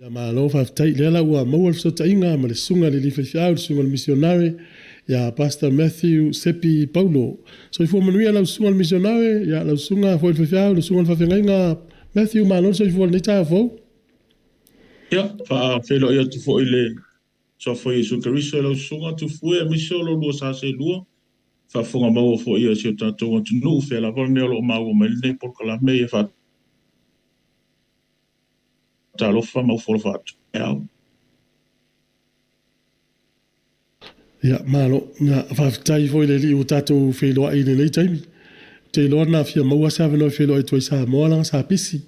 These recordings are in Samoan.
Ia malo faafetai. Lea la ua maua le fesootaiga ma le susuga i le alii faifeau, le susuga i le misionare ia Pastor Matthew Sepi Paulo. Soifua manuia lau susuga i le misionare, ia lau susuga foi i le faifeau, le susuga i le faafeagaiga Matthew, malo le soifua i lenei taeao fou. Ia, faafeiloai atu foi i le suafa o Iesu Keriso i lau susuga Tufue aemaise o lo oulua sa seelua, faafofoga maua foi a si o tatou atunuu, fea lava le mea o lo o maua mai lenei polokalame, ia faatalofa ma ofo alofa atu. Ao. Ia, malo. Ia, faafetai foi i le Alii ua tatou feiloai i lenei taimi. Ou te iloa na fia maua se avanoa e feiloai atu ai i Samoa leaga sa pisi.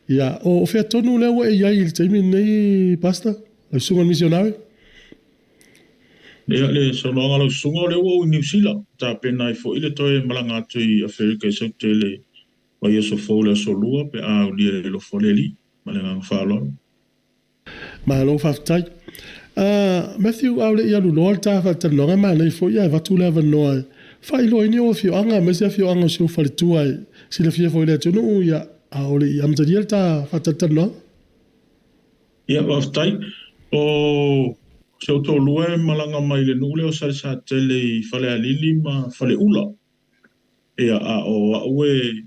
Ia, o fea tonu lea ua e i ai i le taimi lenei, Pastor? Lau susuga i le misionare? Ia, le saunoaga a lau susuga, o lea ua ou i Niu Sila, tapena ai foi le toe malaga atu i Aferika i Saute i le vaiaso fou i le aso Lua pe a aulia i le alofa o le Alii. Ma le agaga faaaloalo. Malo faafetai. Matthew, a o le i alu loa le ta faatalanoaga, e manaia foi ae avatu le avanoa e faailoa ai ni ou afioaga, aemaise afioaga o si ou faletua e silafia foi e le atunuu, ia, a o le i amatalia le ta faatalatalanoaga. Ia, faafetai. O si ou toalua e malaga mai le nuu lea o Salesatele i Falealili ma Faleula. Ia, a o au e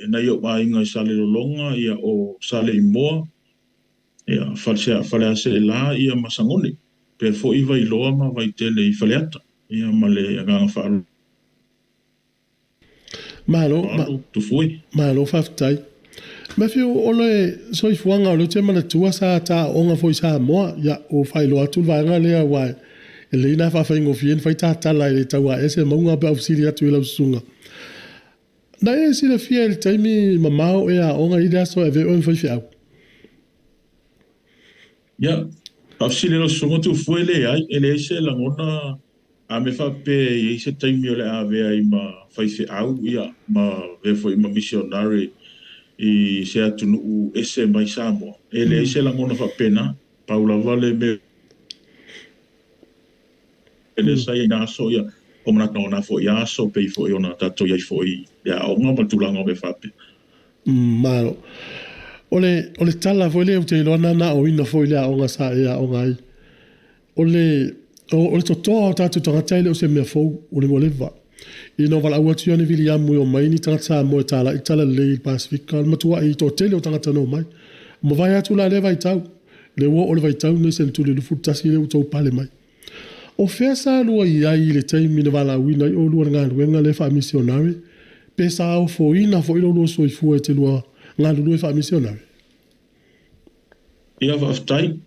nai ou aiga i Salelologa, ia, o Saleimoa, ia, Faleaseela, ia, ma Sagone. Pea foi Vailoa ma Vaitele i Faleata. Ia, ma le agaga faaaloalo. Malo, Tufue. Malo faafetai. Matthew, o le soifuaga o lea ou te manatua sa ta aooga foi i Samoa. Ia, ua faailoa atu le vaega lea aua e lelei ona faafaigofie ona fai ta tala e le tau aea se mauga pe a ou fesili atu i lau susuga. Na e silafia i le taimi mamao e aoga i le aso e avea oe ma faifeau? Ia, faafesili lau susuga Tufue, leai, e leai se lagona a mea faapea e i ai se taimi o le a avea ai ma faifeau, ia, ma avea foi ma misionare i se atunuu ese mai Samoa. E leai se lagona faapena, pau lava le mea lea sa i ai i na aso, ia, o manatu o na foi aso, pei foi ona tatou i ai foi i le aoga ma le tulaga o mea faapea. Malo. O le, o le tala foi lea ou te iloa na na aoina foi i le aoga sa e aoga ai. O le, o le totoa o tatou tagata e le o se mea fou, o le ua leva. Ina ua valaau atu Ioane Viliamu e omai ni tagata Samoa e talai le talalelei i le Pasefika, o le matuai toatele o tagata na omai. Ua mavae atu la lea vaitau, lea ua oo le vaitau lenei seneturi 21 lea ua outou pale mai. O fea sa lua i ai i le taimi na valaauina ai oulua i le galuega lea faamisionare, pe sa ofoina foi lo lua soifua e te lua galulue faamisionare? Ia, faafetai.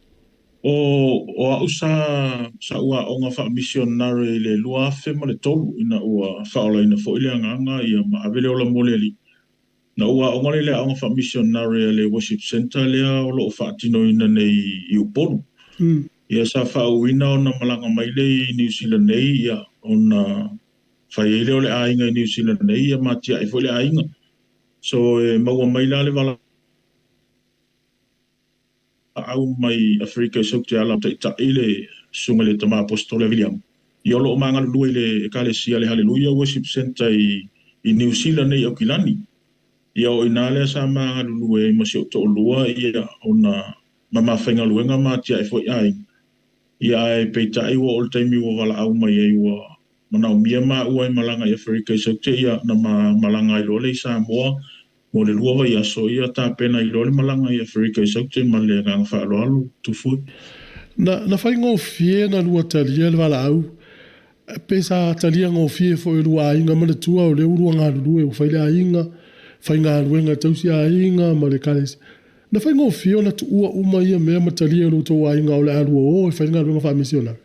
O au sa sa'u aoga faamisionare i le 2003 ina ua faaolaina foi le agaga ia ma ave le ola mo le Alii. Na ou aoga lea i le aoga faamisionare a le Worship Centre lea o lo o faatinoina nei i Upolu. Ia sa faauuina ona malaga mai lea i Niu Sila nei, ia, ona fai ai lea o le aiga i Niu Sila nei, ia ma atiae foi le aiga. So e maua mai la le valaau mai Aferika i Saute ala o taitai le susuga i le tama aposetole a Viliamu. Ia o lo o ma galulue i le ekalesia le Haleluia Worship Centre i Niu Sila nei i Aukilani. Ia o i ina lea sa ma galulue ai ma si ou toalua, ia ona ma mafaigaluega ma atiae foi aiga. Ia ae peitai ua oo i le taimi ua valaau mai ai ua manaomia maua e malaga i Aferika i Saute, ia na ma malaga ai loa lea i Samoa mo le 2 vaiaso, ia tapena ai loa le malaga i Aferika i Saute ma le agaga faaaloalo. Tufue. Na faigofie na lua talia le valaau, pe sa talia gofie foi e lua aiga? Manatua o lea ua lua galulue, ua fai le aiga, faigaluega e tausi aiga ma le ekalesia. Na faigofie ona tuua uma ia mea ma talia e lo outou aiga o le a lua o e fai le galuega faamisionare?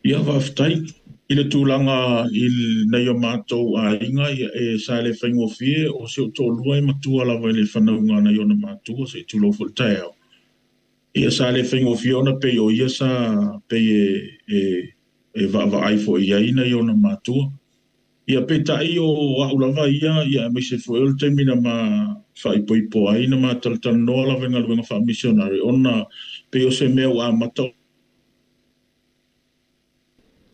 Ia, faafetai. I le tulaga i nai o matou aiga, ia, e sa le faigofie, o si ou toalua e matua lava i le fanauga a nai ona matua, se i tulou foi le taeao. Ia sa le faigofie ona pei o ia sa pei e vaavaai foi i ai nai ona matua. Ia peitai o au lava ia, ia aemaise foi o le taimi na ma faaipoipo ai, na ma talatalanoa lava i galuega faamisionare, ona pei o se mea ua amata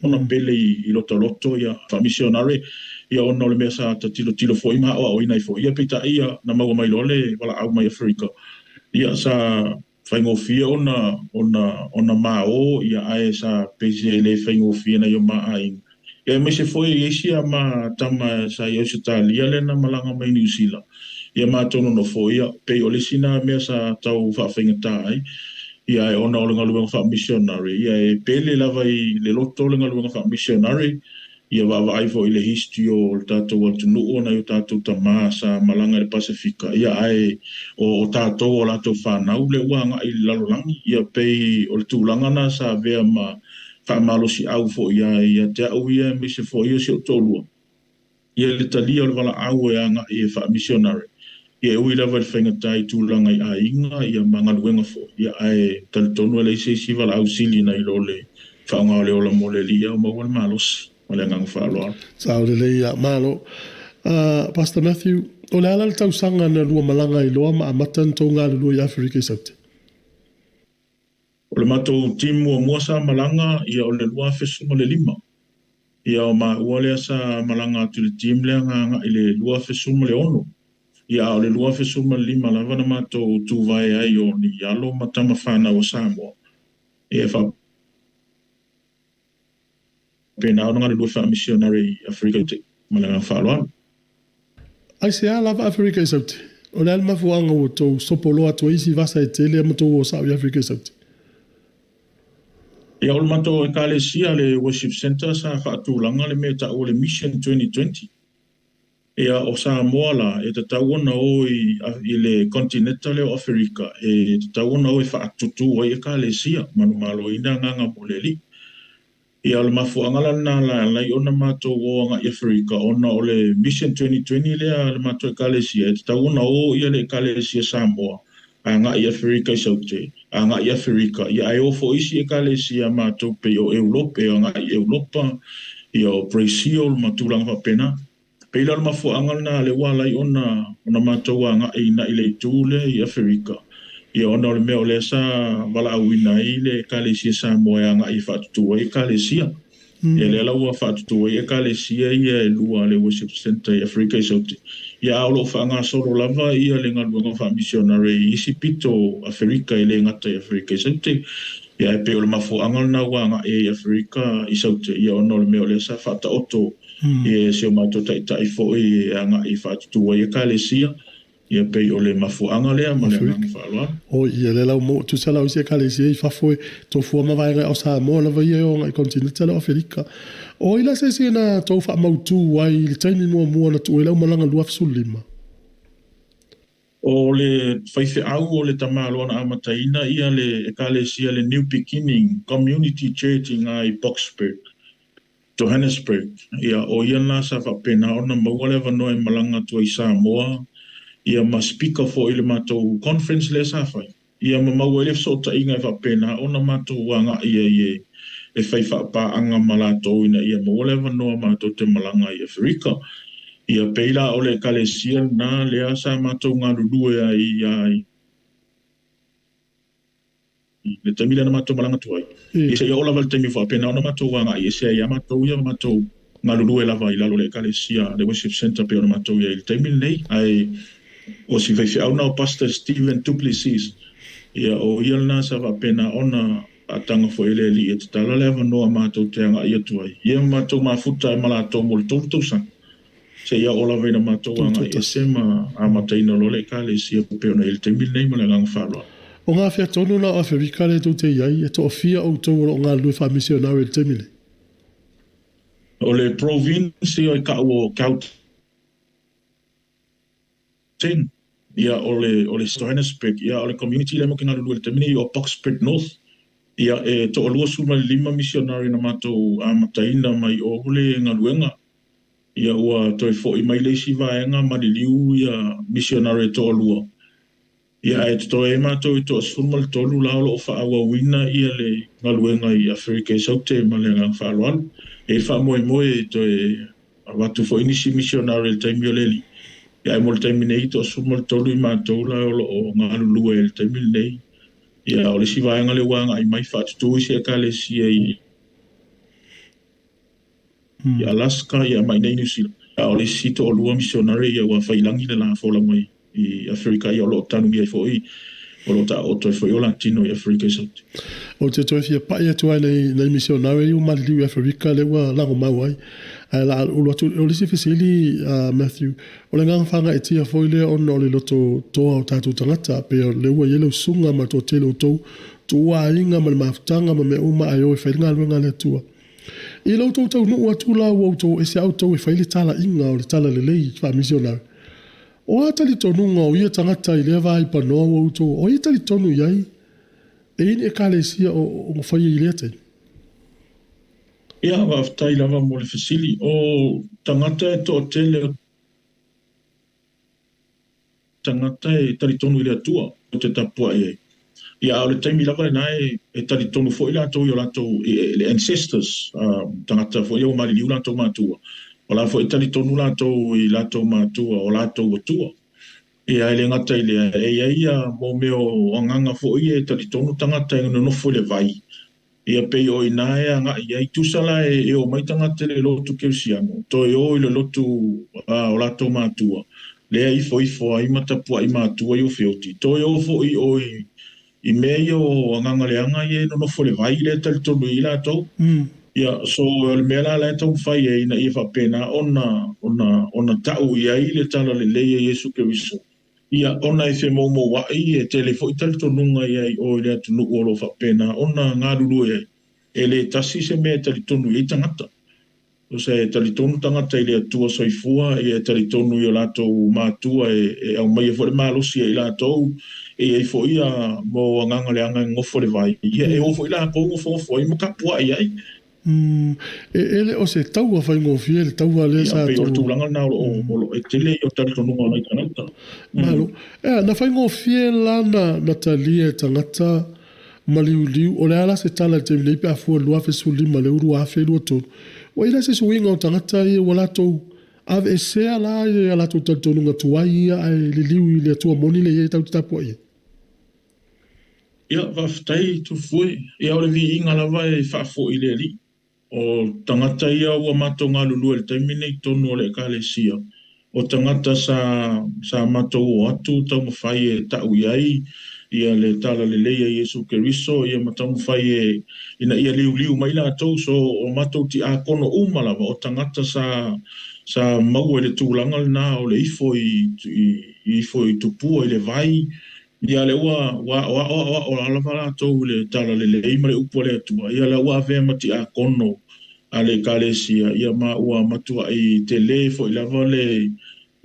ona pele i lotoloto ia faamisionare, ia ona o le mea sa tatilotilo foi ma aoaoina ai foi. Ia peitai ia na maua mai loa le valaau mai Aferika. Ia sa faigofie ona mao ia ae sa pei se le faigofie nai o ma aiga. Ia aemaise foi e i ai isi a ma tama sa i Ausetalia lea na malaga mai Niu Sila. Ia matou nonofo ia pei o le isi na mea sa tau faafaigata ai. Ia ae ona o le galuega faa-missionary, ia e pele lava i le loto le galuega faa-missionary, ia vaavaai foi i le history o le tatou atunuu nai o tatou tama sa malaga i le Pasefika, ia ae o tatou o latou fanau le ua agai i le lalolagi, ia pei o le tulaga na sa avea ma faamalosiau foi ia te au ia aemaise foi o si ou toalua. Ia le talia o le valaau e agai e faa-missionary. Ia e ui lava i le faigata i tulaga i aiga ia ma galuega foi, ia ae talitonu e leai se isi valaau sili nai lo le faaaoga o le ola mo le Alii ia maua le malosi ma le agaga faaaloalo. Sao lelei ia malo. Pastor Matthew, o le ala le tausaga na lua malaga i loa ma amata na tou galulue i Aferika i Saute? O le matou team muamua sa malaga ia o le 2015. Ia o maua lea sa malaga atu i le team lea na agai i le 2016. Ia o le 2015 lava na matou tuvae ai o ni alo ma tama fanau o Samoa. Ia faapena ona galulue faa-missionary i Aferika i ma le agaga faaaloalo. Ai se a lava Aferika i Saute? O le a le mafuaaga ua tou sopoloa atu ai isi vasa e tele ma tou o sao i Aferika i Saute? Ia o le matou ekalesia le Worship Center sa faatulaga le mea ta'u o le Mission 2020. Ia o Samoa la e tatau ona o i le kontineta lea o Aferika e tatau ona o e faatutu ai ekalesia manumaloina agaga mo le Alii. Ia o le mafuaaga la lena la alai ona matou o agai Aferika ona o le Mission 2020 lea le matou ekalesia e tatau ona o ia le ekalesia Samoa agai Aferika i Saute, agai Aferika, ia ae o foi isi ekalesia matou pei o Europe, e agai Europa, ia o Brazil ma tulaga faapena. Pei la o le mafuaaga lena le ua alai ona matou agai i le itu lea i Aferika. Ia ona o le mea o lea sa valaauina ai le ekalesia Samoa e agai e faatutu ai ekalesia. Ia lea la ua faatutu ai ekalesia ia e lua le Worship Center i Aferika i Saute. Ia a o loo faagasolo lava ia le galuega faa-missionary i isi pito Aferika e le gata i Aferika i Saute. Ia e pei o le mafuaaga lena ua agai i Aferika i Saute. Ia ona o le mea o lea sa faataoto ia si o matou taitai foi e agai e faatutu ai ekalesia. Ia pei o le mafuaaga lea ma le agaga faaaloalo. O ia le lau mo tusa lau isi ekalesia i fafo e tofua ma vaega o Samoa lava ia e o agai kontineta lea o Aferika. O ila se isi na tou faamautu ai i le taimi muamua na tuu ai lau malaga 2015? O le faifeau o le tamaloa na amataina ia le ekalesia le New Beginning Community Church i ngā i Boksburg, Johannesburg. Ia o ia na sa faapena ona maua le avanoa e malaga atu ai Samoa ia ma speaker foi le matou conference lea sa fai. Ia ma maua ai le fesootaiga e faapena ona matou agai ai e fai faapaaga ma latou ina ia maua le avanoa matou te malaga i Aferika. Ia pei la o le ekalesia lena lea sa matou galulue ai i le taimi lea na matou malaga atu ai. Ia seia oo lava i le taimi faapena ona matou agai ese ai ia matou ia ma matou galulue lava i lalo o le ekalesia le Worship Center pei ona matou i ai i le taimi lenei. Ae o si faifeau na o Pastor Stephen Duplessis, ia o ia lena sa faapena ona faataga foi e le Alii e tatala le avanoa matou te agai atu ai. Ia ma matou mafuta e ma latou mo le 3 tausaga. Seia oo lava ina matou agai ese ma amataina loa le ekalesia pei ona i ai le taimi lenei ma le agaga faaaloalo. O ngā whia tonu la o Aferika le tou te iai, e toafia outou o loo galulue faa-missionary i le taimi nei? O le province ia i ka'u o Gauteng, ia o le Johannesburg, ia o le community lea mo ke galulue i le taimi nei o Boksburg North. Ia e 25 missionary na matou amataina mai o le galuega. Ia ua toe foi mai le isi vaega maliliu ia missionary e toalua. Ia ae totoe ai matou i 13 la o loo faaauauina ia le galuega i Aferika i Saute ma le agaga faaaloalo. E faamoemoe e toe avatu foi nisi missionary i le taimi o le Alii. Ia ae mo le taimi nei 13 i matou la o loo galulue i le taimi lenei. Ia o le isi vaega le ua agai mai faatutu isi ekalesia i Alaska ia mai nei New Zealand. A o le isi 2 missionary ia ua failangi le la folauga i Aferika ia o loo tanugia ai foi o lo o taooto ai foi o latino i Aferika i Saute. Ou te toe fia pa'i atu ai i nai misionare ua maliliu i Aferika lea ua lagomau ai. Ae o le a ulu atu, o le isi fesili Mathew, o le agaga faagaeetia foi lea ona o le loto toa o tatou tagata, pei o lea ua i ai lau susuga ma le toatele o outou, tuua aiga ma le mafutaga ma mea uma ae o e fai le galuega a le Atua. I lo outou taunuu atu la ua outou o ese lava outou e fai le talaiga o le talalelei faamisionare, o a talitonuga o ia tagata i lea vaipanoa ua outou, o ai e talitonu i ai? E i ai ni ekalesia o faia i lea taimi? Ia, faafetai lava mo le fesili. O tagata e toatele o tagata e talitonu i le Atua o te tapuai ai. Ia, a o le taimi lava lena e talitonu foi latou i o latou i le ancestors, tagata foi ia ua maliliu latou matua. O la foi e talitonu latou i latou matua o latou atua. Ia, e le gata i lea, e i ai ia mo mea o agaga foi e talitonu tagata e nonofo i le vai. Ia pei o ina e agai ai. Tusa la e o mai tagata i le lotu kerisiano, toe o i le lotu o latou matua, lea ifo ifo ai ma tapuai matua i o feoti. Toe o foi o i mea ia o agaga leaga ia e nonofo i le vai lea e talitonu i latou. Ia, so o le mea la la e taumafai ai ina ia faapena ona ta'u i ai le talalelei a Iesu Keriso. Ia, ona e femoumoua'i e tele foi talitonuga i ai o i le atunuu o lo o faapena ona galulue ai. E le tasi se mea e talitonu i ai tagata. O se talitonu tagata i le Atua soifua, ia e talitonu i o latou matua e aumaia foi le malosi ia i latou, e i ai foi ia mo agaga leaga e nonofo i le vai. Ia e o foi latou gofogofoai ai ma tapuai ai. E le o se taua faigofie le taua lea sa pei o le tulaga lena o lo o e tele i o talitonuga o nai tagata. Malo. Na faigofie la na talia e tagata maliuliu, o le a la se tala i le taimi nei pe a fua 2015 le 2023. Ua i ai la se suiga o tagata ia ua latou aveesea la ia latou talitonuga tuai ia ae liliu i le Atua moni lea e i ai tatou te tapuai ai. Ia, faafetai Tufue. Ia, o le viiga lava e faafoi i le Alii. O tagata ia ua matou galulue i le taimi nei i totonu o le ekalesia. O tagata sa matou o atu taumafai e ta'u i ai ia le talalelei a Iesu Keriso, ia ma taumafai e ina ia liuliu mai latou. So o matou tiakono uma lava o tagata sa maua i le tulaga lena o le ifo i ifo i tupua i le vai. Ia le ua a'oa'o a'oa'o lava latou i le talalelei ma le upu a le Atua. Ia la ua avea ma tiakono a le ekalesia, ia ma ua matua'i tele foi lava le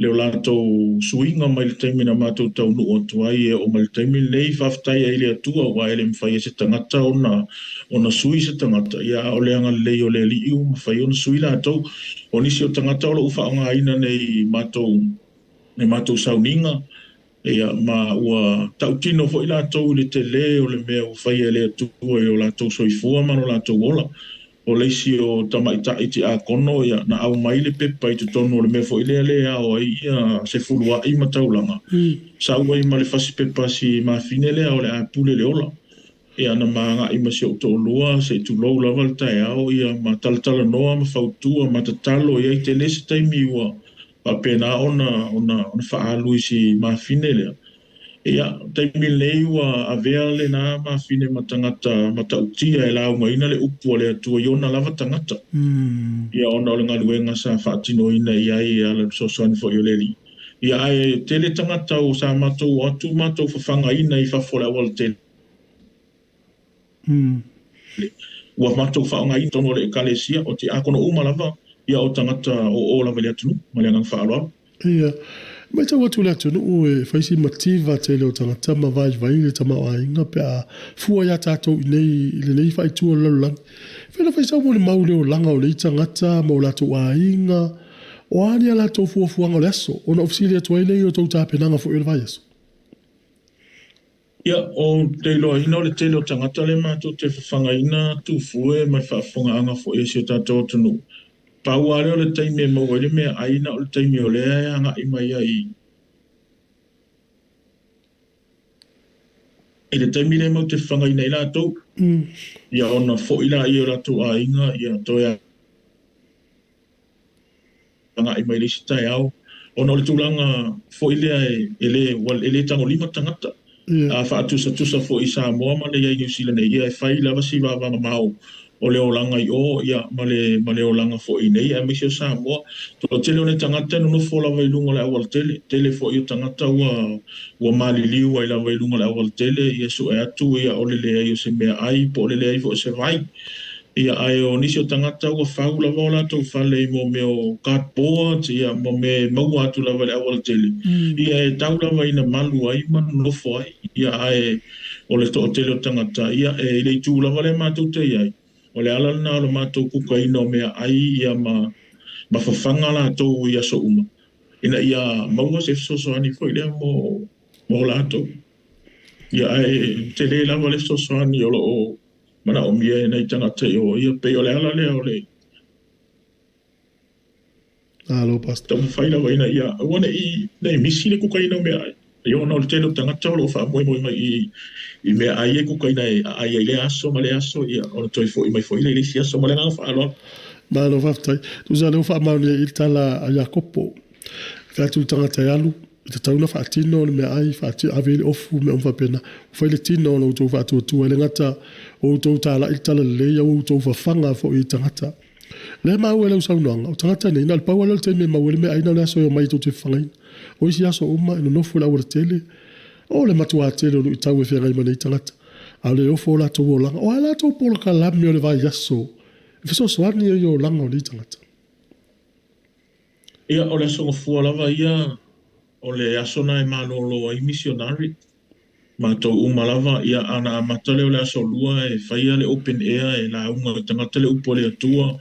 o latou suiga mai le taimi na matou taunuu atu ai e oo mai le taimi lenei. Faafetai ai i le Atua ua e le mafai e se tagata ona sui se tagata. Ia, a o le agalelei o le Alii ua mafai ona sui latou. O nisi o tagata o loo faaaogaina nei matou sauniga, ia ma ua tautino foi latou i le tele o le mea ua faia e le Atua i o latou soifua ma lo latou ola. O le isi o tamaita'i tiakono, ia na aumai le pepa i totonu o le mea foi lea le ao ai ia se fulua'i ma taulaga. Sau ai ma le fasi pepa si mafine lea o le a pule le ola. Ia na maaga'i ma si ou toalua se i tulou lava le taeao, ia ma talatalanoa ma fautua ma tatalo i ai tele se taimi ua faapena ona faaalu i si mafine lea. Ia, taimi lenei ua avea lena mafine ma tagata matautia e laugaina le upu a le Atua i ona lava tagata. Ia ona o le galuega sa faatinoina i ai e ala i le fesoasoani foi o le Alii. Ia ae tele tagata o sa matou o atu matou fafagaina i fafo o le aualatele. Ua matou faaaogaina totonu o le ekalesia o tiakono uma lava, ia o tagata o lava i le atunuu ma le agaga faaaloalo. Ia, matau atu le atunuu e fai si mativa tele o tagata ma vaivai le tamaoaiga pe a fua iā tatou i nei i lenei faaitu o le lalolagi. Fai na fai sau mo le mau le olaga o nei tagata ma o latou aiga, o a ni a latou fuafuaga o le aso, ona ou fesili atu ai lea i o outou tapenaga foi o le vaiaso. Ia, o te iloaina o le tele o tagata le matou te fafagaina Tufue ma le faafofogaaga foi a si o tatou atunuu. Pau lava lea o le taimi e maua ai le meaai na o le taimi o lea e aga'i mai ai. I le taimi lea matou te fafagaina ai latou, ia ona foi laia i o latou aiga, ia toe aga'i mai le isi taeao. Ona o le tulaga foi lea e le tagolima tagata. A faatusatusa foi i Samoa ma le i ai i Niu Sila nei, ia e fai lava si vavamamao o le olaga i o, ia, ma le olaga foi i inei, aemaise o Samoa. Toatele o nai tagata e nonofo lava i luga o le aualatele, tele foi o tagata ua maliliu ai lava i luga o le aualatele, ia sue atu ia o le leai o se meaai po o le leai foi o se vai. Ia, ae o nisi o tagata ua fau lava o latou fale i mea o cardboards, ia, ma mea e maua atu lava i le aualatele, ia e tau lava ina malu ai ma nonofo ai. Ia, ae o le toatele o tagata, ia, e i le itu lava lea matou te i ai, o le ala lena o le matou kukaina o meaai, ia, ma fafaga latou i aso uma, ina ia maua se fesoasoani foi lea mo latou. Ia, ae tele lava le fesoasoani o loo manaomia e nai tagata i o, ia pei o le ala lea o le Alo, Pastor. Taumafai lava ina ia aua ne i misi le kukaina o meaai. Ia ona o le tele o tagata o lo o faamoemoe mai i meaai e kukaina e aai ai lea aso ma lea aso, ia ona toe foi mai foi lea i le isi aso. Ma le agaga faaaloalo. Malo faafetai. Tusa lea ua faamaonia i le tala a Iakopo. Fai atu le tagata e alu, i tatau na faatino le meaai, ave i le ofu, mea uma faapena. Fai le tino o lo outou faatuatua, e le gata o outou talai le tala lelei, a ua outou fafaga foi i tagata. Lea maua e lau saunoaga, o tagata nei, na o le pau lava lea o le taimi e maua ai le meaai na o le aso e omai tou te fafagaina. O isi aso uma e nonofo i le aualatele, o le matua tele o luitau e feagai ma nei tagata. A o le ofo o latou olaga. O a latou polokalame o le vaiaso, e fesoasoani ai i olaga o nei tagata. Ia, o le aso Gafua lava ia, o le aso na e malolo ai missionary. Matou uma lava, ia, ana amata lea o le aso Lua e faia le open air e lauga i tagata le upu a le Atua,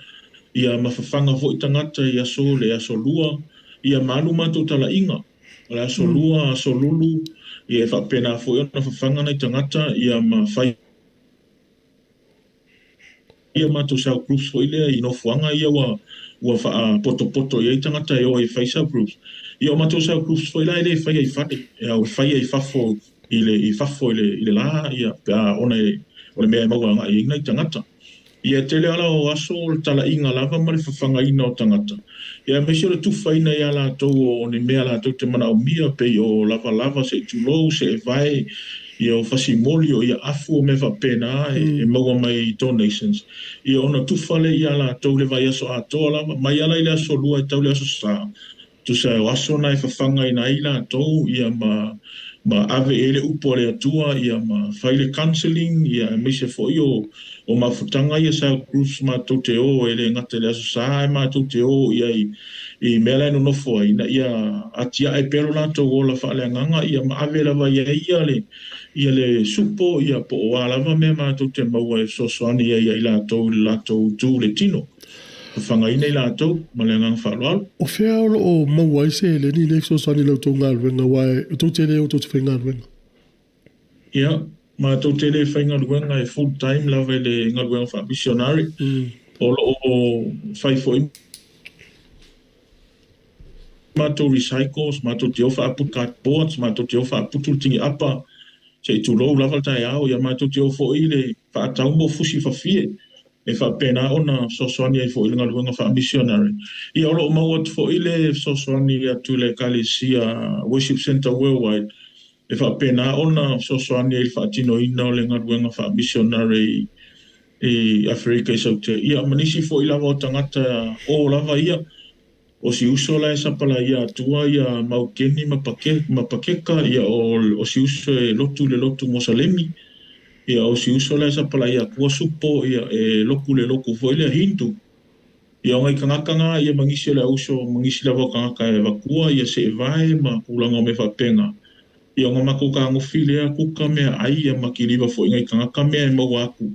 ia ma fafaga foi tagata i aso le aso Lua, ia ma alu matou talaiga. O le aso Lua, aso Lulu, ia e faapena foi ona fafaga nai tagata, ia ma fai ia matou cell groups foi lea i nofoaga ia ua faapotopoto i ai tagata e o e fai cell groups. Ia o matou cell groups foi la e le faia i fale, e au faia i fafo i le la, ia pe a ona o le mea e maua agai ai nai tagata. Ia tele ala o aso o le talaiga lava ma le fafagaina o tagata. Ia aemaise o le tufaina ia latou o ni mea latou te manaomia pei o lavalava se i tulou, se e vae, ia o fasimoli o ia afu o mea faapena e maua mai i donations. Ia ona tufa le ia latou le vaiaso atoa lava, mai ala i le aso Lua e tau le aso Sa. Tusa o aso na e fafagaina ai latou, ia ma ave i ai le upu a le Atua, ia ma fai le counseling, ia aemaise foi o mafutaga ia cell groups matou te o e le gata i le aso Sa, ae matou te o ia i mea la e nonofo ai, ina ia atiae pea lo latou ola faaleagaga, ia ma ave lava i ai ia le supo, ia po o a lava mea matou te maua e fesoasoani ai ia i latou i le latou tu le tino. Fafagaina i latou ma le agaga faaaloalo. O fea o lo o maua ai seleni nei fesoasoani i la outou galuega, aua e tou te le o tou te faigaluega? Ia, matou te le faigaluega e full time lava i le galuega faa-missionary. O lo o fai foi matou recycles, matou te o faaputu cardboards, matou te o faaputu le tini apa, se i tulou lava le taeao, ia matou te o foi le faatau mo fusi fafie, e faapena ona fesoasoani ai foi i le galuega faa-missionary. Ia o lo o maua atu foi le fesoasoani atu i le Ekalesia Worship Center Worldwide, e faapena ona fesoasoani ai i le faatinoina o le galuega faa-missionary i Aferika i Saute. Ia ma nisi foi lava o tagata o lava ia, o si uso la e sapalaia atua ia maukeni ma pakeka, ia o si uso e lotu le lotu Mosalemi, ia o si uso la e sapalaia atua supo, ia e loku le loku foi lea Hindu. Ia o ngai tagata na ia ma nisi o le auso ma nisi lava o tagata e avatua ia se e vae ma tulaga o mea faapena. Ia ona matou tagofi lea kuka meaai ia ma kiliva foi nai tagata mea e maua atu.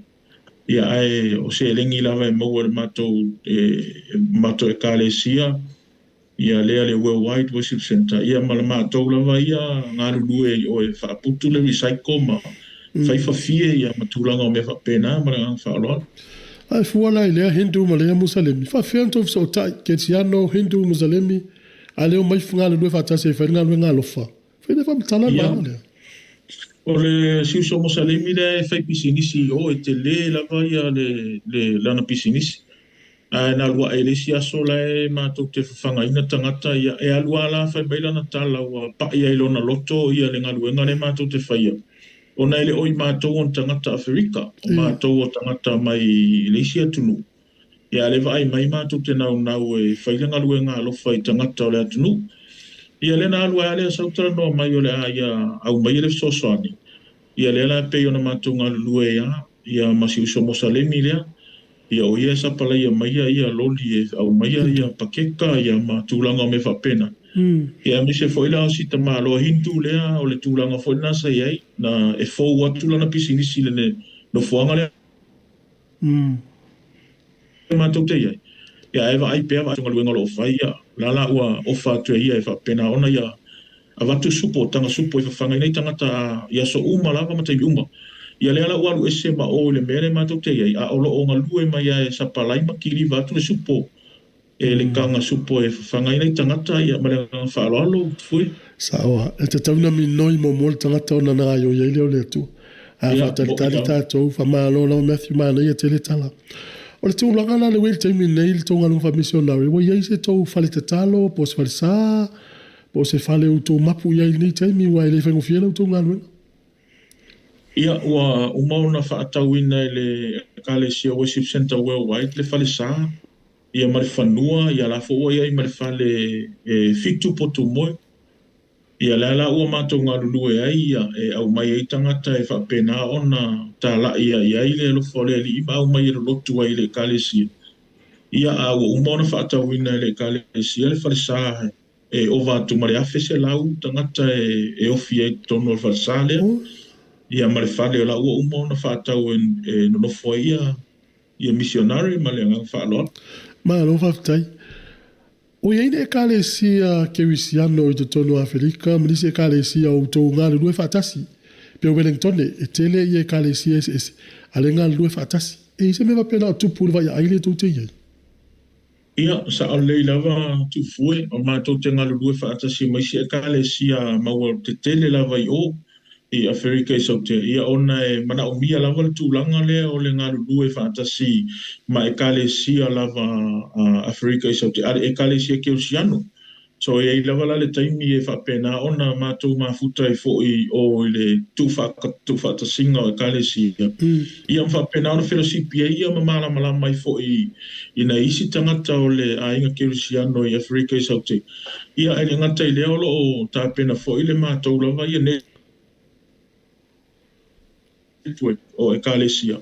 Ia ae o seleni lava e maua e le matou ekalesia, ia lea le Worldwide Worship Center, ia ma le matou lava ia galulue i o e faaputu le recycle ma fai fafie ia ma tulaga o mea faapena ma le agaga faaaloalo. Ae fua la i lea Hindu ma lea Musalemi, faafefea ona outou fesootai, Kerisiano, Hindu, Musalemi, a le omai galulue faatasi e fai le galuega alofa? Fai le faamatala le vaega lea. O le si uso Mosalemi lea e fai pisinisi i o e tele lava ia le lana pisinisi. Ae na alu aʻe i le isi aso la e matou te fafagaina tagata ia, e alu lava la fai mai lana tala ua paʻi ai i lona loto ia le galuega lea matou te faia, ona e le o i matou o ni tagata Aferika, o matou o tagata mai le isi atunuu. Ia a o lea e vaai mai matou te naunau e fai le galuega alofa i tagata o le atunuu. Ia lea na alu ai lava lea sau talanoa mai o le a ia aumaia le fesoasoani. Ia lea la e pei ona matou galulue ai lava, ia ma si uso Mosalemi lea, ia o ia e sapalaia maia ia loli e aumaia ia pakeka ia ma tulaga o mea faapena. Ia aemaise foi la o si tamaloa Hindu lea, o le tulaga foi lena sa i ai, na e fou atu lana pisinisi i le nofoaga lea matou te i ai. Ia ae vaai pea vaai galuega o lo o fai, ia la la ua ofa atu e ia e faapena ona ia avatu supo, taga supo e fafagaina ai tagata i aso uma lava ma taimi uma. Ia lea la ua alu ese ma o i le mea lea matou te i ai, a o lo o galue mai lava e sapalai ma kiliva atu le supo, e le taga supo e fafagaina ai tagata, ia ma le agaga faaaloalo, Tufue. Saoa, e tatau ona minoi muamua le tagata ona na gaoioi ai lea o le Atua. A faatalitali tatou, faamalo lava Matthew, manaia tele tala. O le tulaga la le ua i ai i le taimi nei le tou galuega faamisionare, ua i ai se tou fale tatalo po o se falesa, po o se fale ua outou mapu i ai i lenei taimi, aua e le faigofie la outou galuega. Ia, ua uma ona faatauina e le Ekalesia Worship Centre Worldwide le falesa, ia ma le fanua, ia la foi ua i ai ma le fale e 7 potu moe. Ia lea la ua matou galulue ai, ia e aumai ai tagata e faapena ona tala'i ai ai le alofa o le Alii ma aumai e lolotu ai i le Ekalesia. Ia a ua uma ona faatauina e le Ekalesia le falesa e ova atu ma le 1,100 tagata e ofi ai i totonu o le falesa lea. Ia ma le fale o la ua uma ona faatau e nonofo ai ia misionare ma le agaga faaaloalo. Malo faafetai. Ua i ai le Ekalesia Kerisiano i totonu o Aferika ma nisi Ekalesia o outou galulue faatasi. Pei o Wellingtone, e tele ia Ekalesia eseese, a o lea e galulue faatasi. E i ai se mea faapena o tupu i le vaiaai lea tou te i ai? Ia, sao lelei lava Tufue, o matou te galulue faatasi ma isi Ekalesia maua tetele lava i o i Aferika i Saute, ia ona e manaomia lava le tulaga lea o le galulue faatasi ma Ekalesia lava Aferika i Saute, a le Ekalesia Kerisiano. So e i ai lava la le taimi e faapena ona matou mafuta ai foi i o i le tuufaatasiga o Ekalesia, ia ma faapena ona felosipi ai ia ma malamalama ai foi i nai isi tagata o le aiga Kerisiano i Aferika i Saute. Ia e le gata i lea o lo o tapena foi le matou lava ia network o Ekalesia,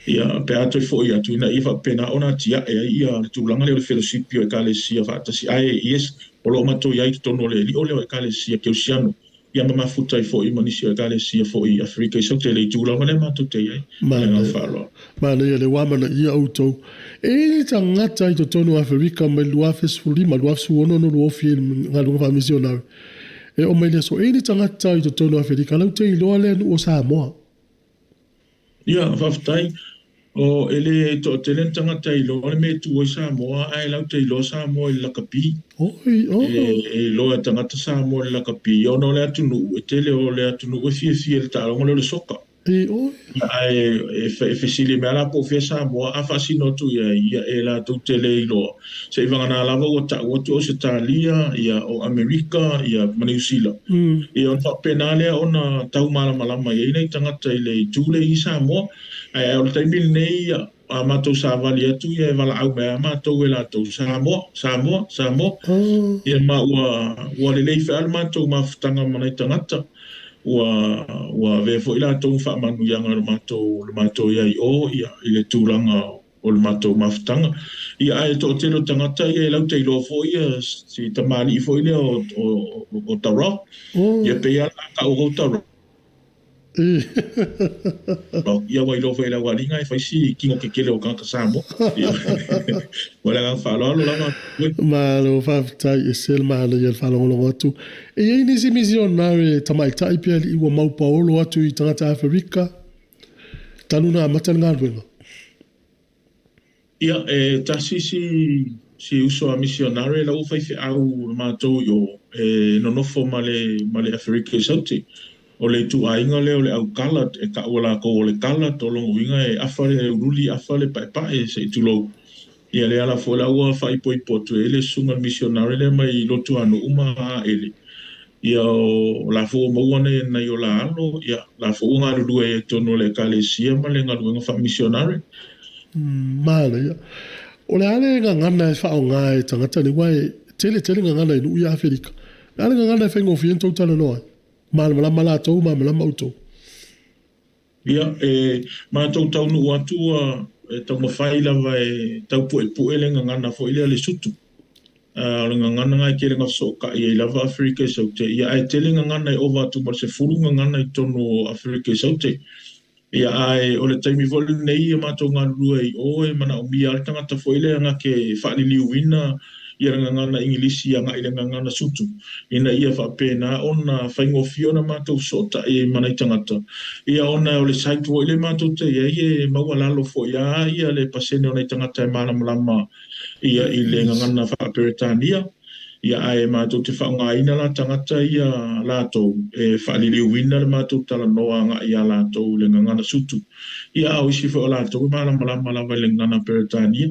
ia pe a toe foi atu ina ia faapena ona atiae ai ia le tulaga lea o le felosipi o Ekalesia faatasi. Ae yes, o lo o matou i ai i totonu o le lio lea o Ekalesia Kerisiano, ia ma mafuta ai foi ma nisi o Ekalesia foi i Aferika i Saute, le itu lava lea matou te i ai. Ma le agaga faaaloalo. Manaia le ua amanaia outou. E i ai ni tagata i totonu o Aferika mai le 2015, 2016 ona ua ofi ai i le galuega faamisionare. E oo mai i le aso, e i ai ni tagata i totonu o Aferika lau te iloa le nuu o Samoa. Ia, faafetai. O, e le toatele ni tagata e iloa le mea e tu ai Samoa, ae lau te iloa Samoa i le lakapi. Oi, oh. E iloa e tagata Samoa i le lakapi, ona o le atunuu, e tele o le atunuu e fiafia i le taaloga lea o le soka. E oi. Ae e fesili mai la po o fea Samoa, a faasino atu i ai, ia e latou te le iloa. Seiavagana lava ua ta'u atu o Ausetalia, ia o Amerika, ia ma Niu Sila. Ia ona faapena lea ona tau malamalama i ai nai tagata i le itu lea i Samoa. Ae o le taimi lenei, ia, a matou savali atu ia e valaau mai lava matou e latou, Samoa, Samoa, Samoa. Ia ma ua lelei foi lava le matou mafutaga ma nai tagata. Ua ua avea foi latou ma faamanuiaga i le matou i ai i o ia i le tulaga o le matou mafutaga. Ia ae toatele o tagata ia e lau te iloa foi ia si tamalii foi lea o The Rock. Ia pei lava a ta'u o The Rock. Ia ua iloa foi e le aualiga e fai si tino tetele o tagata Samoa. Ia ma le agaga faaaloalo lava. Malo faafetai, e se le manaia i le faalogologo atu. E i ai nisi misionare tamaitai pe alii ua maupaolo atu i tagata Aferika talu ona amata le galuega. Ia, e tasi si uso a misionare la ua faifeau le matou i o, e nonofo ma le Aferika i Saute. O le ituaiga lea o le au coloured, e ta'u e latou o le coloured, o lona uiga e afa le uliuli, afa le paepae, se i tulou. Ia le ala foi la ua faaipoipo atu ai le susuga i le misionare lea mai Lotuanu'u ma Aele. Ia o la foi ua maua nai o la alo, ia la foi ua galulue ai i totonu o le Ekalesia ma le galuega faamisionare. Malo ia. O le a le gagana e faaaoga e tagata nei, aua e tele tele gagana i nuu ia Aferika. O le a le gagana e faigofie ona tou talanoa ai? Malamalama latou, malamalama outou. Ia, e matou taunuu atu ua taumafai lava e taupuepue le gagana foi lea le Sutu. O le gagana lena e tele ina fesootai ai lava Aferika i Saute. Ia, ae tele gagana e ova atu ma le 10 gagana i totonu o Aferika i Saute. Ia, ae o le taimi foi lenei ia matou galulue ai i o e manaomia lava le tagata foi lea na te faaliliuina ia le gagana Igilisi agai i le gagana Sutu, ina ia faapena ona faigofie ona matou fesootai ai ma nai tagata. Ia, ona o le site foi lea matou te i ai e maualalo foi lava ia le pasene o nai tagata e malamalama ia i le gagana faa-Peretania. Ia, ae matou te faaaogaina la tagata ia latou e faaliliuina le matou talanoa agai ia latou i le gagana Sutu. Ia, a o isi foi o latou e malamalama lava i le gagana Peretania.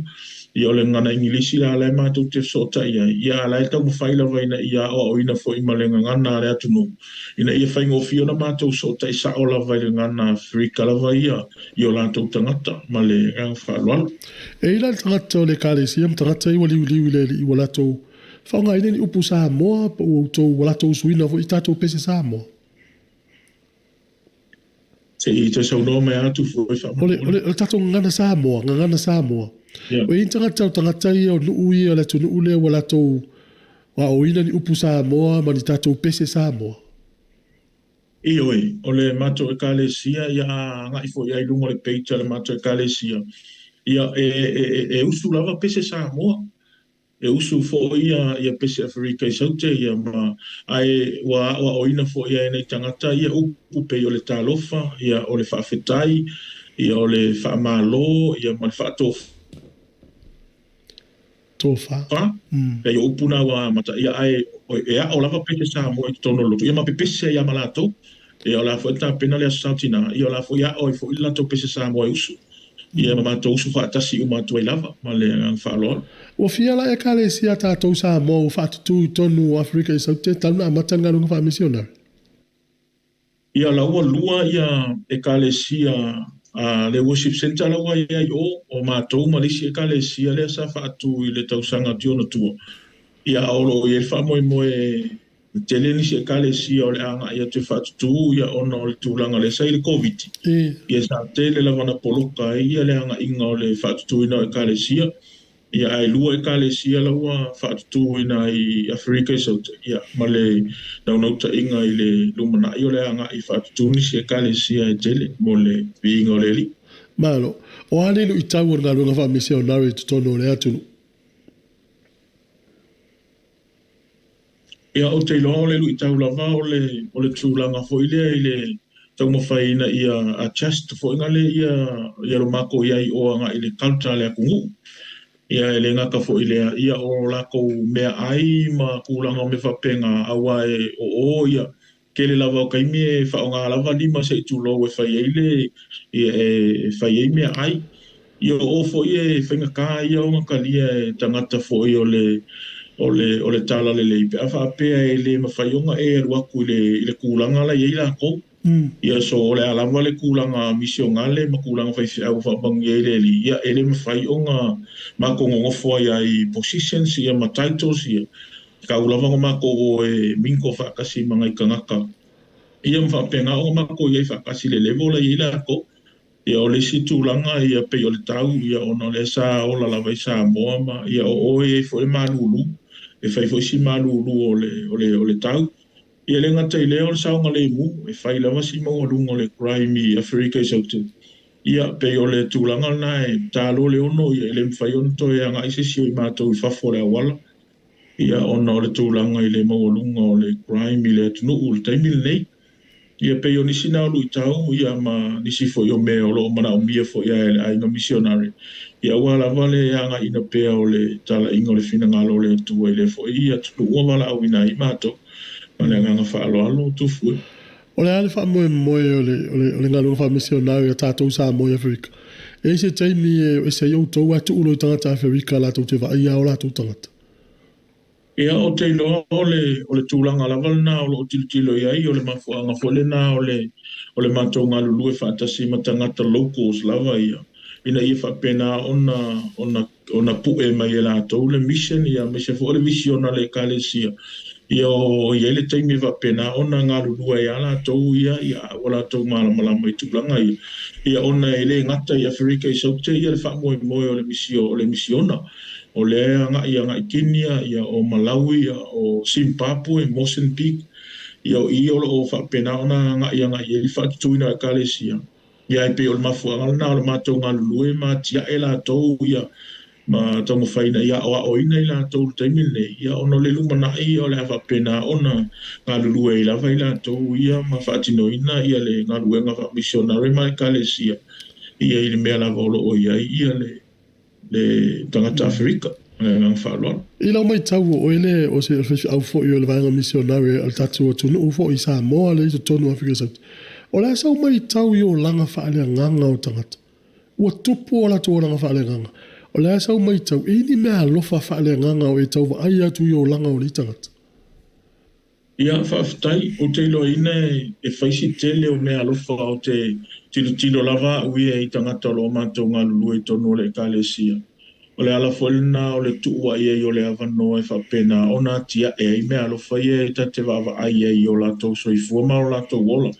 Ia, o le gagana Igilisi la la e matou te fesootai ai, ia a la e taumafai lava ina ia aoaoina foi ma le gagana a le atunuu, ina ia faigofie ona matou fesootai sa'o lava i le gagana Aferika lava ia i o latou tagata ma le agaga faaaloalo. E i ai la le tagata o le Ekalesia ma tagata ia ua liuliu i le alii ua latou faaaogaina ni upu Samoa po ua outou ua latou usuina foi i tatou pese Samoa? Se i toe saunoa mai atu foi faamolemole. O le tatou gagana Samoa, gagana Samoa. Yeah. O i ai ni tagata o tagata ia o nuu ia o le atunuu lea ua latou aoina ni upu Samoa ma ni tatou pese Samoa? Ioe, o le matou Ekalesia, ia a agai foi i ai i luga o le page a le matou Ekalesia, ia e usu lava pese Samoa, e usu foi ia pese Aferika i Saute, ia ma ae ua aoaoina foi e nai tagata ia upu pei o le talofa, ia o le faafetai, ia o le faamalo, ia ma le faatofa. Tofa. Pei o upu na ua amata, ia ae e ao lava pese Samoa i totonu o le lotu, ia ma pepese ai lava ma latou. Ia o le a foi le tapena le Aso Sa o Tina, ia o le a foi ao ai foi le latou pese Samoa e usu, ia ma matou usu faatasi uma atu ai lava ma le agaga faaaloalo. Ua fia la Ekalesia a tatou Samoa ua faatutū i totonu o Aferika i Saute talu ona amata le galuega faamisionare? Ia la ua lua ia Ekalesia a le Worship Centre la ua i ai o, o matou ma le isi Ekalesia lea sa faatu i le tausaga tionatua. Ia a o lo o i ai le faamoemoe e tele nisi Ekalesia o le a agai atu e faatutū ia ona o le tulaga lea sa i le Koviti. Ia sa tele lava na poloka ai ia le agaiga o le faatutuina o Ekalesia. Ia ae lua Ekalesia la ua faatutuina i Aferika i Saute, ia ma le naunautaiga i le lumanai o le agai faatutu nisi Ekalesia e tele mo le viiga o le Alii. Malo. O a nei luitau o le galuega faamisionare i totonu o le atunuu? Ia, ou te iloa o le luitau lava o le tulaga foi lea i le taumafai ina ia adjust foi na le ia lo matou i ai i o agai i le culture a le atunuu. Ia e le gata foi i lea, ia o latou meaai ma tulaga o mea faapena, aua e o o ia tele lava o taimi e faaaoga lava lima se i tulou e fai ai le ia e fai ai meaai. Ia o o foi e faigata ia ona talia e tagata foi o le o le o le talalelei pe a faapea e le mafai ona e alu atu i le tulaga la e i ai latou. Ia so o le a lava le tulaga misionale ma tulaga faifeau faamanuia ai le Alii, ia e le mafai ona matou nonofo ai lava i positions ia ma titles ia. Tau lava ona matou o e mingle faatasi ma nai tagata ia ma faapena ona matou i ai faatasi i le level la e i ai latou. Ia o le isi tulaga ia pei o le tau ia ona o lea sa ola lava i Samoa ma ia o o e i ai foi le malulu, e fai foi si malulu o le tau. Ia e le gata i lea o le saogalemu, e fai lava si maualuga o le crime i Aferika i Saute. Ia pei o le tulaga lena e ta loa le 6 ia e le mafai ona toe agai se isi o i matou i fafo o le auala. Ia ona o le tulaga i le maualuga o le crime i le atunuu i le taimi lenei. Ia pei o nisi na o luitau ia ma nisi foi o mea o lo o manaomia foi e le aiga misionare. Ia aua lava le agaiina pea o le talaiga o le finagalo o le Atua i lea foi atunuu ua valaauina ai matou. Ma le agaga faaaloalo Tufue. O le a le faamoemoe o le galuega faamisionare a tatou Samoa i Aferika? E i ai se taimi e o ese ai outou ae tuu loa i tagata Aferika latou te vaaia o latou tagata. Ia, ou te iloa o le tulaga lava lena o lo o tilotilo i ai, o le mafuaaga foi lena o le matou galulue faatasi ma tagata locals lava ia, ina ia faapena ona pue mai e latou le mission, ia aemaise foi o le vision a le ekalesia. Ia o i ai le taimi e faapena ona galulue ai latou ia, ua latou malamalama i tulaga ia. Ia ona e le gata i Aferika i Saute ia le faamoemoe o le misiona. O lea agai agai Kenya, ia o Malawi, ia o Zimbabwe, Mozambique, ia o i o lo o faapena ona agai agai i ai le faatutuina o ekalesia. Ia e pei o le mafuaaga lena o le matou galulue ma atiae latou ia ma taumafai ina ia aoaoina i latou i le taimi lenei, ia ona o le lumanai o le a faapena ona galulue ai lava i latou ia ma faatinoina ia le galuega faamisionare ma ekalesia, ia i le mea lava o lo o i ai ia le tagata Aferika. Le agaga faaaloalo. I lau matau o oe le o se faifeau foi o le vaega misionare o le tatou atunuu foi i Samoa lea i totonu o Aferika Saute. O le a sau matau i olaga faaleagaga o tagata. Ua tupu o latou olaga faaleagaga. O le a sau matau, e ni mea alofa faaleagaga o e tau vaai atu i olaga o nei tagata. Ia, faafetai, ou te iloaina e faisi tele o mea alofa o te tilotilo lava au ia i tagata o lo o matou galulue i totonu o le ekalesia. O le ala foi lena o le tuu ai ai o le avanoa e faapena ona atiae ai mea alofa ia e ta te vaavaai ai i o latou soifua ma o latou ola.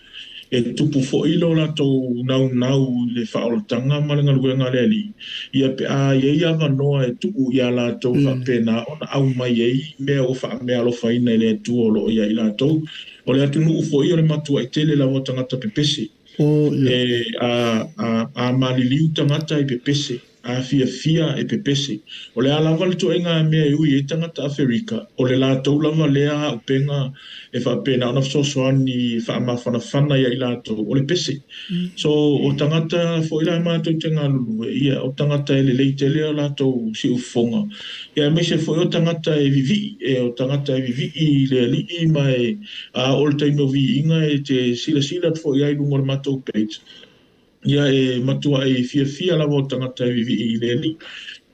E tupu foi lo latou naunau i le faaolataga ma le galuega a le Alii. Ia pe a i ai avanoa e tuu ia latou faapena ona aumai ai mea ua faameaalofaina e le Atua o lo o ia i latou. O le atunuu foi o le matuai tele lava o tagata pepese. E a maliliu tagata i pepese, a fiafia e pepese. O le a lava le toega mea e ui e tagata Aferika, o le latou lava lea aupenga e faapena ona fesoasoani faamafanafana ia i latou, o le pese. So, o tagata foi la matou te galulue, ia o tagata e lelei tele o latou siufofoga. Ia aemaise foi o tagata e vivii, e o tagata e vivii i le alii ma e a o le taimi o viiga e te silasila atu foi ai i luga o le matou page. Ia e matua e fiafia lava o tagata e vivii i le alii.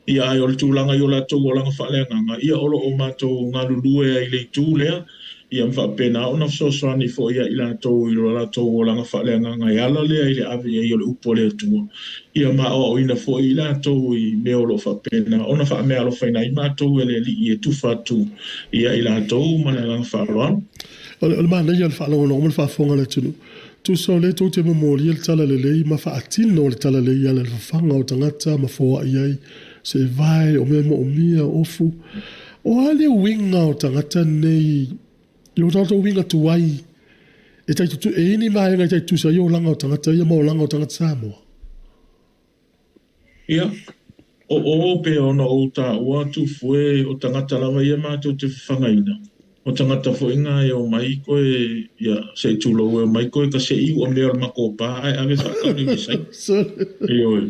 Ia ai o le tulaga i o latou olaga faaleagaga, ia o lo o matou galulue ai le itu lea, ia faapena ona fesoasoani foi ia i latou i lo latou olaga faaleagaga e ala lea i le ave ai o le upu a le Atua. Ia ma aoaoina foi i latou i mea o lo o faapena ona faameaalofaina ai matou e le Alii e tufa atu ia i latou ma le agaga faaaloalo. O le manaia o le faalogologo ma le faafofoga a le atunuu. Tusa o lea tou te momolia le talalelei ma faatino le talalelei ala i le fafaga o tagata ma foai ai se vae o mea moomia ofu. O a le uiga o tagata nei i o tatou uiga tuai e tai tutu, e ini vaega e tai tutusa ai olaga o tagata ia ma olaga o tagata Samoa. Ia, o pe ona o tāua tufue o tagata lava ia mātou te whawhangaina. O tagata foi ngā e o mai koe, ia, se i tūlou e o mai koe, ka se i ua mea o le makopa, ai ave whakauri me sai. E oi.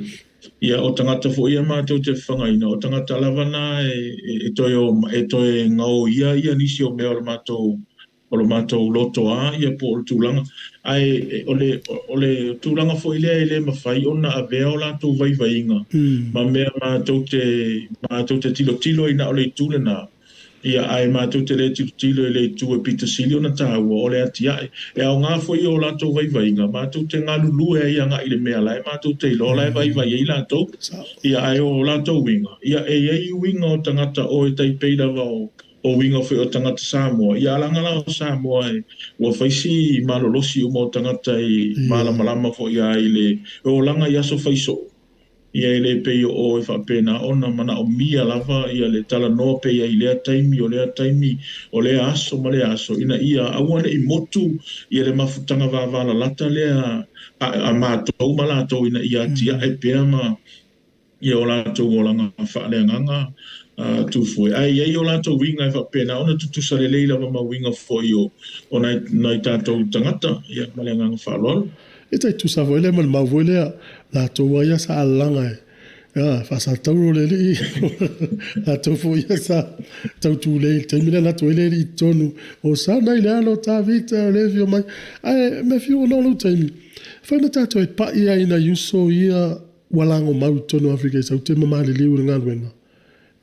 Ia, o tagata foi ia mātou te whawhangaina, o tagata lava nā e toe o, e toe ngao ia, ia nisi o mea o le mātou, o le mātou loto a, ia po o le tūlanga. Ai, o le tūlanga foi lea e le mawhai ona avea o lātou vaivainga. Ma mea mātou te tilo tilo i na o le itule nā. Ia, ai mātou te le tilo tilo i le itu e pita sili ona tāua o le atiae. E au ngā foi o lātou vaivainga, mātou te ngalulue ai anga i le mea lai, mātou te iloa lai vaivai ai lātou. Ia, ai o lātou winga. Ia, e iai winga o tangata o e taipei lava o winga foi o tangata Samoa. Ia alanga la o Samoa e ua faisi malolosi uma o tangata i malamalama foi ai le o langa i aso faiso. Ia e le pei o e faapena ona mana o mia lava ia le talanoa pe ia i lea taimi o lea taimi o lea aso ma lea aso ina ia aua ne i motu ia le mafutaga vavalalata lea a mātou ma latou ina ia atiae pea ma ia o latou olaga faaleagaga tufue. Ai ia o latou winga e faapena ona tutusa lelei lava ma winga foi o nai tātou tagata ia ma le agaga faaaloalo. E tai tusa foi lea ma le mau foi lea latou ai sa alaga e faasatauro le alii latou foi ia sa tautulei i le taimi lea latou ai le alii i totonu o sana i le alo o Tavita o le fio mai. Ae mea fiu ona o lou taimi. Fai na tātou e pai ai nai uso ia Ua lagomau i totonu o Aferika i Saute ma maliliu i le galuega.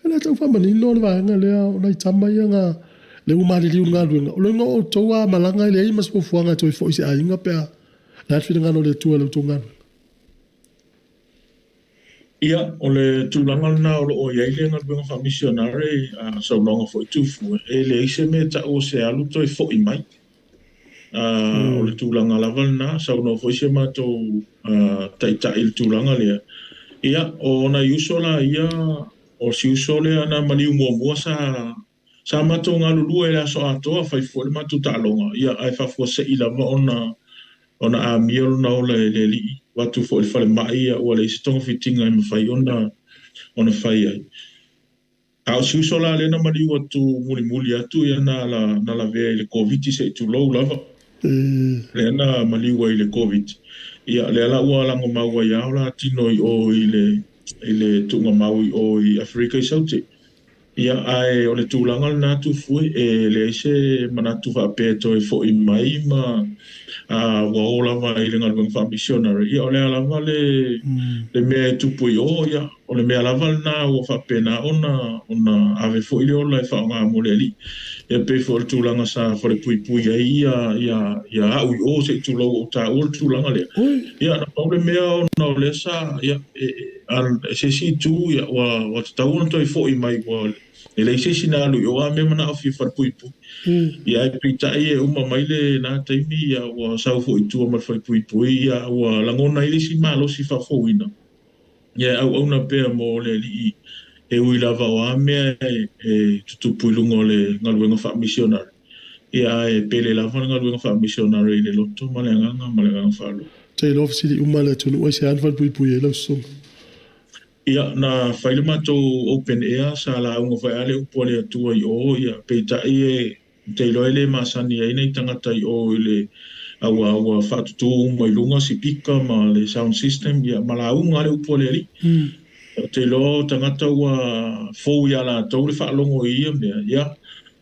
O le a tau faamanino le vaega lea o nai tama ia na lea ua maliliu i le galuega. O lona uiga o outou a malaga e leai ma se fuafuaga e toe foi i se aiga pe a le a le finagalo o le Atua i la outou galuega. Ia, o le tulaga lena o lo o i ai le galuega faamisionare, saunoaga foi Tufue, e leai se mea e tau o se alu toe foi mai. O le tulaga lava lena, saunoa foi si o matou taitai i le tulaga lea. Ia, o nai uso la ia, o si uso lea na maliu muamua sa matou galulue i le aso atoa, fai foi le matou taaloga, ia, ae faafuasei lava ona amia lona ola e le alii, avatu foi i le falemai, ia, ua leai se togafitiga e mafai ona fai ai. A o si uso la lea na maliu atu mulimuli atu, ia na lavea i le Koviti se i tulou lava. Lea na maliu ai i le Koviti. Ia lea la ua lagomau ai lava o la tino i o i le tuugamau i o i Aferika i Saute. Ia ae o le tulaga lena Tufue, e leai se manatu faapea e toe foi mai ma ua o lava i le galuega faamisionare. Ia o lea lava le mea e tupu i o, ia o le mea lava lena ua faapena ona ave foi le ola e faaaoga mo le alii. Ia pei foi o le tulaga sa falepuipui ai ia au i o se i tulou o taua le tulaga lea. Ia na pau le mea ona o lea sa ia se isi itu ia ua tatau ona toe foi mai ua e leai se isi na alu i o a mea manao fia falepuipui. Ia ae peitai e uma mai le na taimi ia ua sau foi i tua ma le falepuipui ia ua lagona ai le isi malosi faafouina. Ia auauna pea mo le alii e ui lava o a mea e tutupu i luga o le galuega faamisionare. Ia ae pele lava le galuega faamisionare i le loto ma le agaga ma le agaga faaaloalo. Te iloa fesili uma le atunuu ai se a le falepuipui ai lau susuga. Ia na fai le matou open air sa lauga fai ale upu a le Atua i o, ia peitai e te iloa e le masani ai nei tagata i o i le aua ua faatutu uma i luga sipika ma le sound system ia ma lauga ale upu a le alii. Te iloa o tagata ua fou ia latou le faalogo i ia mea, ia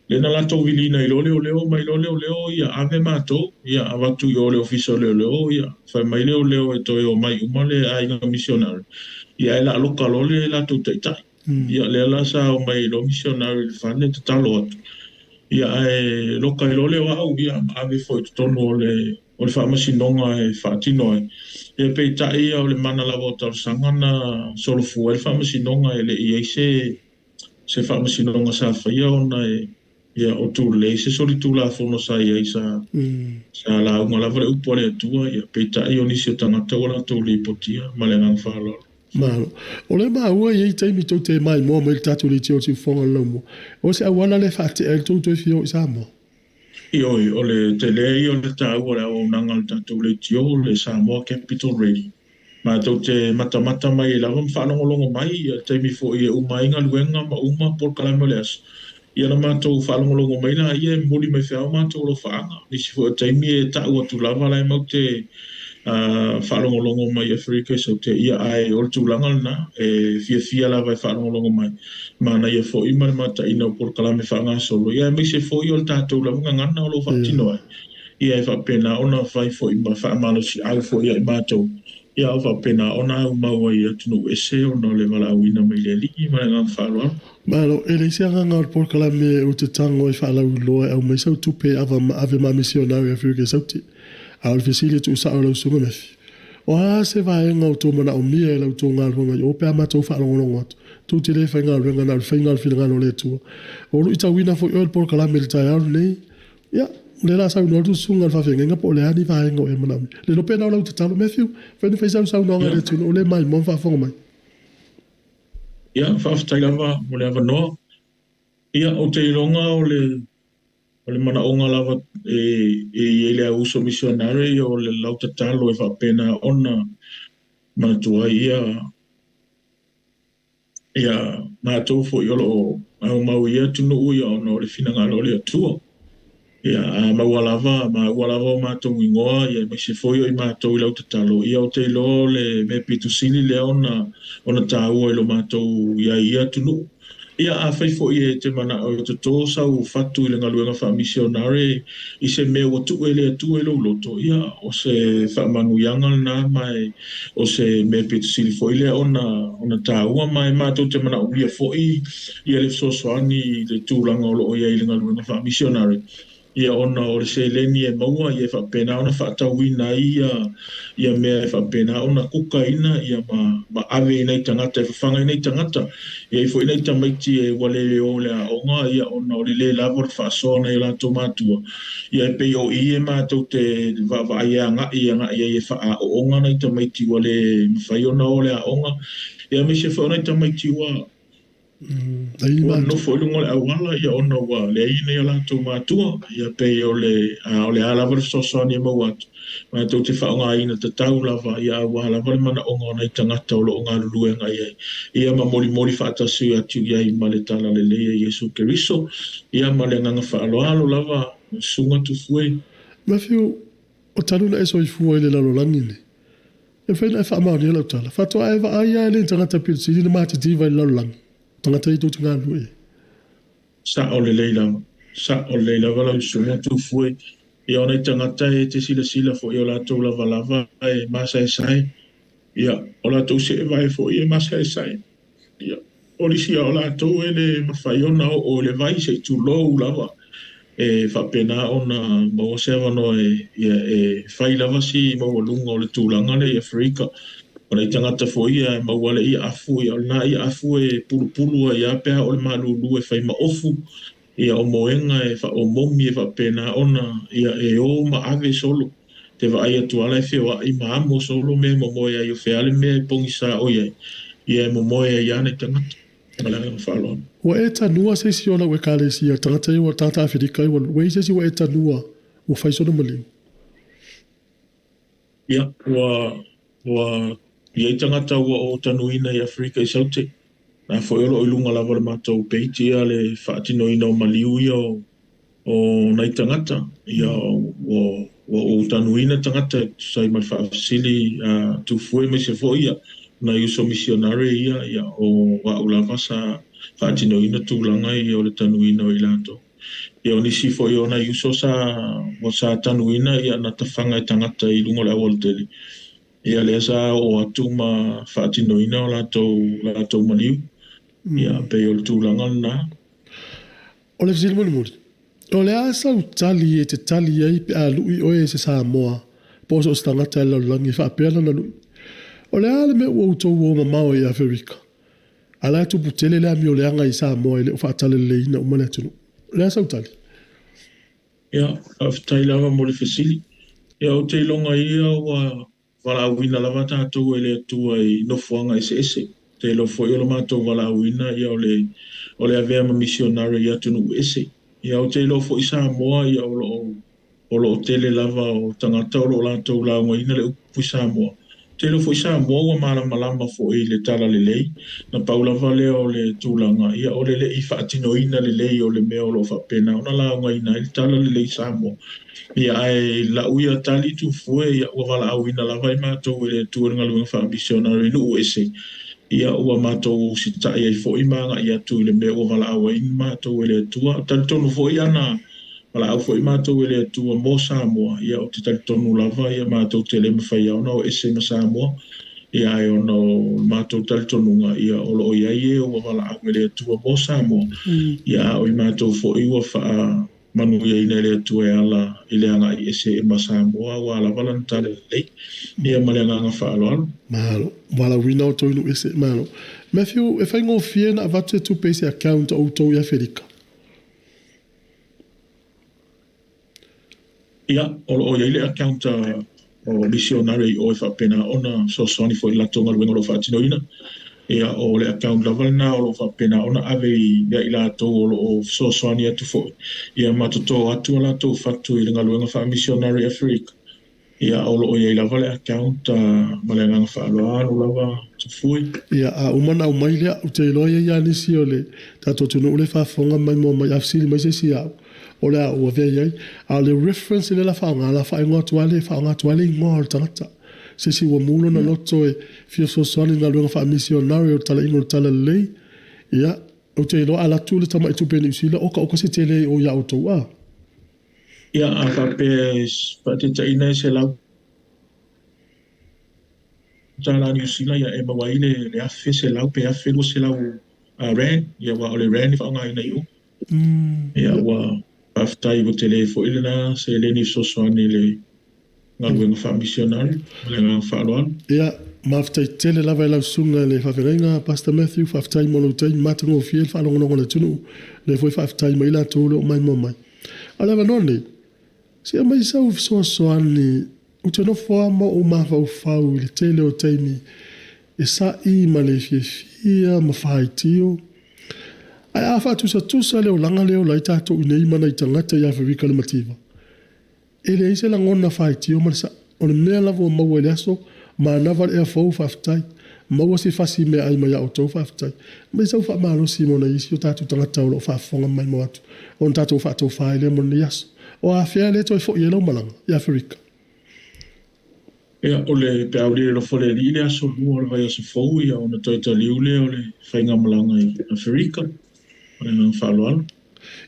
le na latou vilina i lole o leo mai lole o leo ia ave matou ia avatu i o le ofisa o leo ia fai mai leo leo e toe o mai uma le aiga missionary ia e la loka lole latou taitai. Ia lea la sa o mai lo missionary le fale tatalo atu ia ae loka i lole o au ia ave foi totonu o le faamasinoga e faatino ai. Ia peitai ia o le mana lava o talosaga na solofua ai le faamasinoga e le i ai se faamasinoga sa faia ona e ia o tulei se solitulafono sa i ai sa lauga lava le upu a le Atua ia peitai o nisi o tagata ua latou lipotia ma le agaga faaaloalo. Malo. O le maua i ai taimi tou te mai moa mai le tatou leitio o siufofoga o le laumua. O se auala le faatea i le tou toe fia o i Samoa. Ioe, o le tele ia o le taua le auaunaga o le tatou leitio le Samoa Capital Radio. Matou te matamata mai e lava ma faalogologo mai ia taimi foi e uma ai galuega ma uma polokalame o le aso. Ia na matou faalogologo mai la ia e momoli mai feao matou alofaaga. Nisi foi o taimi e tau atu lava la e mau te faalogologo mai Aferika i Saute. Ia ae o le tulaga lena e fiafia lava e faalogologo mai. Manaia foi ma le mataina o polokalame faagasolo. Ia aemaise foi o le tatou lava gagana o lo o faatino ai. Ia e faapena ona fai foi ma faamalosiau foi ia i matou. Ia o faapena ona aumau ai atunuu ese ona o le valaauina mai le alii ma le agaga faaaloalo. Malo, e leai se agaga o le polokalame o te tago e faalauiloa e aumai sau tupe ave ma misionare i Aferika i Saute. A o le fesili e tuusao i lau susuga Matthew. O a se vaega o tou manaomia e lau tou galuega i o pe a matou faalogologo atu. Tou te le faigaluega na o le faiga o le finagalo o le Atua. O luitauina foi oe le polokalame i le taeao lenei. Ia, le la saunoa atu susuga i le faafeagaiga po o le a ni vaega o e manaomia. Le iloa pe na o lau tatalo Matthew, fai ni fai sau saunoaga i le atunuu le maimoa ma faafofoga mai. Ia, faafetai lava mo le avanoa. Ia, o te iloga o le manaoga lava e i ai le auuso missionary o le lautatalo e faapena ona manatua ai ia matou foi o lo o aumau i atunuu ia ona o le finagalo o le Atua. Ia, a maua lava, maua lava o matou ingoa, ia aemaise foi o i matou i lautatalo, ia o te iloa o le mea pito sili lea ona taua i lo matou ia i atunuu. Ia, afai foi e te mana'o e totō sau fatu i le galuega fa'amisionare i se mea ua tu'u e le Atua i lou loto, ia, o se fa'amanuiaga lenā ma e o se mea pito sili foi lea ona tāua ma e matou te mana'omia foi ia le fesoasoani i le tulaga o lo'o i ai i le galuega fa'amisionare. Ia ona o le seleni e maua ia e fa'apena ona fa'atauina ai ia mea e fa'apena ona kukaina ia ma ave i nai tagata e fafaga i nai tagata. E i ai foi nai tamaiti e ua lē o le aoga ia ona o le lē lava o le fa'asoa nai o latou matua. Ia e pei o i e matou te vaavaai e aga'i ai e fa'ao'oga nai tamaiti ua lē mafai ona o le aoga. Ia aemaise foi o nai tamaiti ua nofo i luga o le auala ia ona ua leai nai o latou matua. Ia pei o le a o le a lava le fesoasoani e maua atu, matou te fa'aaogāina tatau lava ia auā lava le mana'oga o nai tagata o lo'o galulue agai ai. Ia ma molimoli fa'atasi atu i ai ma le Talalelei e Iesu Keriso. Ia ma le agaga fa'aloalo lava susuga Tufue. Matthew, o talu na e soifua i le lalolagi nei, e mafai ona e faamaonia lau tala. Faatoa e vaai lava e le tagata pito sili ona matitiva i le lalolagi, tagata ia tou te galulue i ai. Sa'o lelei lava. Sa'o lelei lava lau susuga Tufue. Ia o nai tagata e te silasila foi o latou lavalava e masaesae. Ia o latou se'evae foi e masaesae. Ia o nisi o latou e lē mafai ona o'o i le vai se'i tulou lava e fa'apena ona maua se avanoa e ia e fai lava si maualuga o le tulaga lea i Aferika. O nai tagata foi ia e maua le i'afu, ia o lenā i'afu e pulupulu ai a pe a oo i le malūlū e fai ma ofu. Ia o moega e fa'aomomi e fa'apena ona ia e ō ma ave solo. Te vaai atu ala e feoa'i ma amo solo mea e momoe ai o fea le mea e pogisā oi ai. Ia e momoe ai lava nai tagata. Ma le agaga fa'aloalo. Ua e tanua se isi o lau Ekalesia, tagata ia ua tagata Aferika ia ua i ai se isi ua e tanua ua fai sona maliu? Ia, ua i ai tagata ua ou tanuina i Aferika i Saute. Na foi o lo'o i luga lava o le matou peiti ia le fa'atinoina o maliu ia o nai tagata. Ia ua ou tanuina tagata e tusa ai ma le fa'afesili a Tufue aemaise foi ia nai uso misionare ia, ia o a'u lava sa fa'atinoina tulaga ia o le tanuina o i latou. Ia o nisi foi o nai uso sa tanuina ia na tafaga e tagata i luga o le aualatele. Ia lea sa o'o atu ma fa'atinoina o latou maliu. Ia pei o le tulaga lenā. O le fesili mulimuli, o le a sau tali e te tali ai pe a lu'i oe e se Samoa po o so o se tagata i le lalolagi e faapea lana lu'i? O le a le mea ua outou o mamao ai i Aferika? A la e tupu tele le amioleaga i Samoa e le o fa'atalaleleiina uma le atunuu. O le a sau tali? Ia, fa'afetai lava mo le fesili. Ia ou te iloga ia ua valaauina lava tatou e le Atua i nofoaga eseese. Te iloa foi o le matou valaauina ia o le avea ma misionare i atunuu ese. Ia ou te iloa foi Samoa ia o lo'o tele lava o tagata o lo'o latou laugaina le upu i Samoa. Te iloa foi Samoa ua malamalama foi i le Talalelei. Na pau lava lea o le tulaga ia o le le'i fa'atinoina lelei o le mea o lo'o fa'apena ona laugaina ai le Talalelei Samoa. Ia ae la'u ia tali Tufue, ia ua valaauina lava i matou e le Atua i le galuega fa'amisionare i nu'u ese. Ia ua matou usita'i ai foi ma aga'i atu i le mea ua valaau ai matou e le Atua. Talitonu foi ana valaau foi matou e le Atua mo Samoa, ia ou te talitonu lava ia matou te lē mafai ona o ese ma Samoa. Ia ae ona o matou talitonuga ia o lo'o i ai e ua valaau e le Atua mo Samoa. Ia a o i matou foi ua fa'amanuiaina e le Atua e ala i le aga'i ese ma Samoa ua lava lana Talalelei. Ia ma le agaga fa'aloalo. Malo. Valaauina outou i nu'u ese. Malo. Matthew, e faigofie na avatu se tupe i se account o outou i Aferika? Ia, o lo'o i ai le account o misionare i o e fa'apena ona fesoasoani foi i le latou galuega o lo'o fa'atinoina. Ia o le account lava lenā o lo'o fa'apena ona ave ia i latou o lo'o fesoasoani atu foi. Ia ma totō atu a latou fatu i le galuega fa'amisionare i Aferika. Ia o lo'o i ai lava le account ma le agaga fa'aloalo lava Tufue. Ia, a uma na aumai lea, ou te iloa e i ai lava nisi o le tatou atunuu le faafofoga mai ma omai a fesili mai se isi ia au, o le a ou avea i ai. A o le reference lea o le a faaaoga, o le a faaigoa atu lava le, faaaoga atu lava le igoa o le tagata. Se isi ua mu lona loto e fia fesoasoani i le galuega faamisionare o le talaiga o le Talalelei, ia. Ou te iloa a alu atu le tamai tupe i Niu Sila, oka oka se tele o iā outou a. Ia, a faapea e faataitaiina e $100 Niu Sila, ia e maua ai le $1,100 pe $1,200 rand, ia aua o le rand e faaaogaina i o. Ia ua faafetai ua tele foi lena seleni fesoasoani i le galuega faamisionare. Ma le agaga faaaloalo. Ia, mafetai tele lava i lau susuga i le faafeagaiga, Pastor Matthew, faafetai mo lou taimi matagofie le faalogologo a le atunuu. Lea foi faafetai mai latou o lo o maimoa mai. A o le avanoa lenei, se aumai sau fesoasoani, ou te nofo lava ma ou mafaufau i le tele o taimi e sa'i ma le fiafia ma faitio. Ae a faatusatusa le olaga lea e ola ai tatou i inei ma nai tagata i Aferika i le Mativa, e leai se lagona faitio ma le sa'i. O le mea lava ua maua i le aso, manava le ea fou, faafetai. Maua se fasi meaai mai a outou, faafetai. Aumai sau faamalosi mo nai isi o tatou tagata o lo o faafofoga maimoa atu, ona tatou faatofa ai lea mo lenei aso. O afea lea e toe foi ai lau malaga i Aferika? Ia, o le pe a uli i le alofa o le Alii le aso 2 o le vaiaso fou, ia ona toe taliu lea o le faigamalaga i Aferika. Ma le agaga faaaloalo.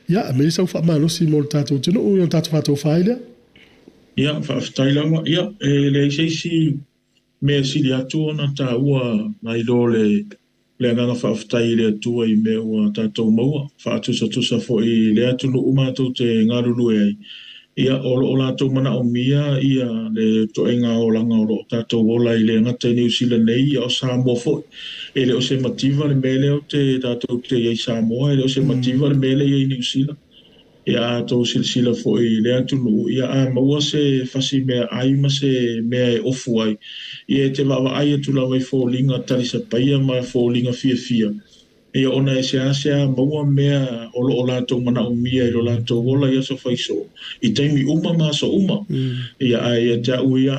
Ia, aumai sau faamalosi mo le tatou atunuu, ia ona tatou faatofa ai lea. Ia, faafetai lava. Ia, e leai se isi mea e sili atu ona taua nai lo le agaga faafetai i le Atua i mea ua tatou maua, faatusatusa foi i le atunuu matou te galulue ai. Ia, o lo o latou manaomia ia le toega olaga o lo o tatou ola i le gata i Niu Sila nei, ia o Samoa foi. E le o se mativa le mea lea o te tatou te i ai Samoa, e le o se mativa le mea lea e i ai Niu Sila. Ia, a outou silasila foi i le atunuu, ia a maua se fasi meaai ma se mea e ofu ai, ia e te vaavaai atu lava i foliga talisapaia ma foliga fiafia, ia ona e seasea maua mea o lo o latou manaomia i lo latou ola i aso faiso, i taimi uma ma aso uma. Ia, ae ia te au ia,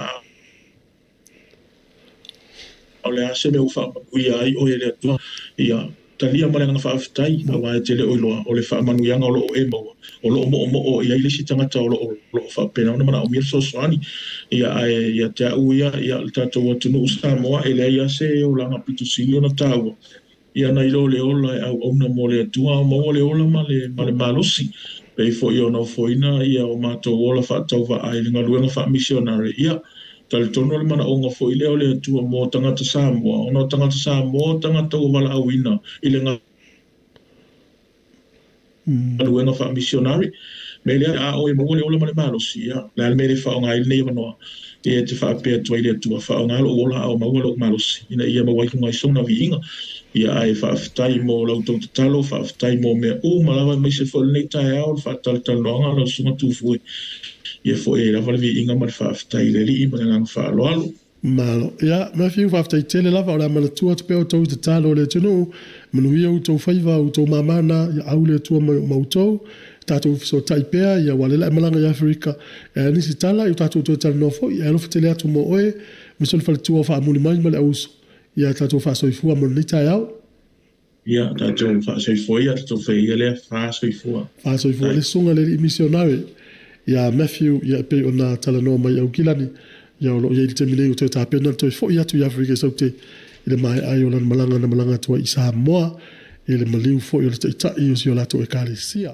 o le a se mea ua faamanuia ai oe e le Atua, ia talia ma le agaga faafetai, aua e te le o iloa o le faamanuiaga o lo o e maua, o lo o moomoo i ai le isi tagata o lo o faapena ona manaomia le fesoasoani. Ia, ae ia te au ia, ia le tatou atunuu Samoa, e leai lava se olaga pito sili ona taua, ia nai lo le ola e auauna mo le Atua, a o maua le ola ma le malosi. Pei foi ona ofoina ia o matou ola faatauvaa i le galuega faamisionare, ia talitonu o le manaoga foi lea o le Atua mo tagata Samoa, ona o tagata Samoa o tagata ua valaauina i le galuega faamisionare. Me lea a oe maua le ola ma le malosi, ia le a le mea e le faaaoga ai lenei avanoa, ia te faapea atu ai le Atua, faaaoga lou ola a o maua lou malosi, ina ia maua ai luga i sona viiga. Ia ae faafetai mo lau tou tatalo, faafetai mo mea uma lava, aemaise foi lenei taeao le faatalatalanoaga lau susuga Tufue. Ia foi ai lava le viiga ma le faafetai i le Alii ma le agaga faaaloalo. Malo. Ia, Matthew, faafetai tele lava o le a manatua atu pea outou i tatalo o le atunuu, manuia outou faiva, outou mamana, ia au le Atua ma outou, tatou fesootai pea, ia aua o lea o le a e malaga i Aferika, e a nisi tala, ia tatou toe talanoa foi, ae alofa tele atu mo oe, aemaise o le faletua o faamuli mai ma le auuso, ia tatou faasoifua mo lenei taeao. Ia, tatou faasoifua ia, tatou faia ia lea faasoifua. Faasoifua le susuga i le alii misionare ia Matthew, ia e pei ona talanoa mai i Aukilani, ia o lo o i ai i le taimi nei ua toe tapena le toe foi atu i Aferika i Saute i le maea ai o lana malaga na malaga atu ai i Samoa i le maliu foi o le Taitai o si o latou Ekalesia.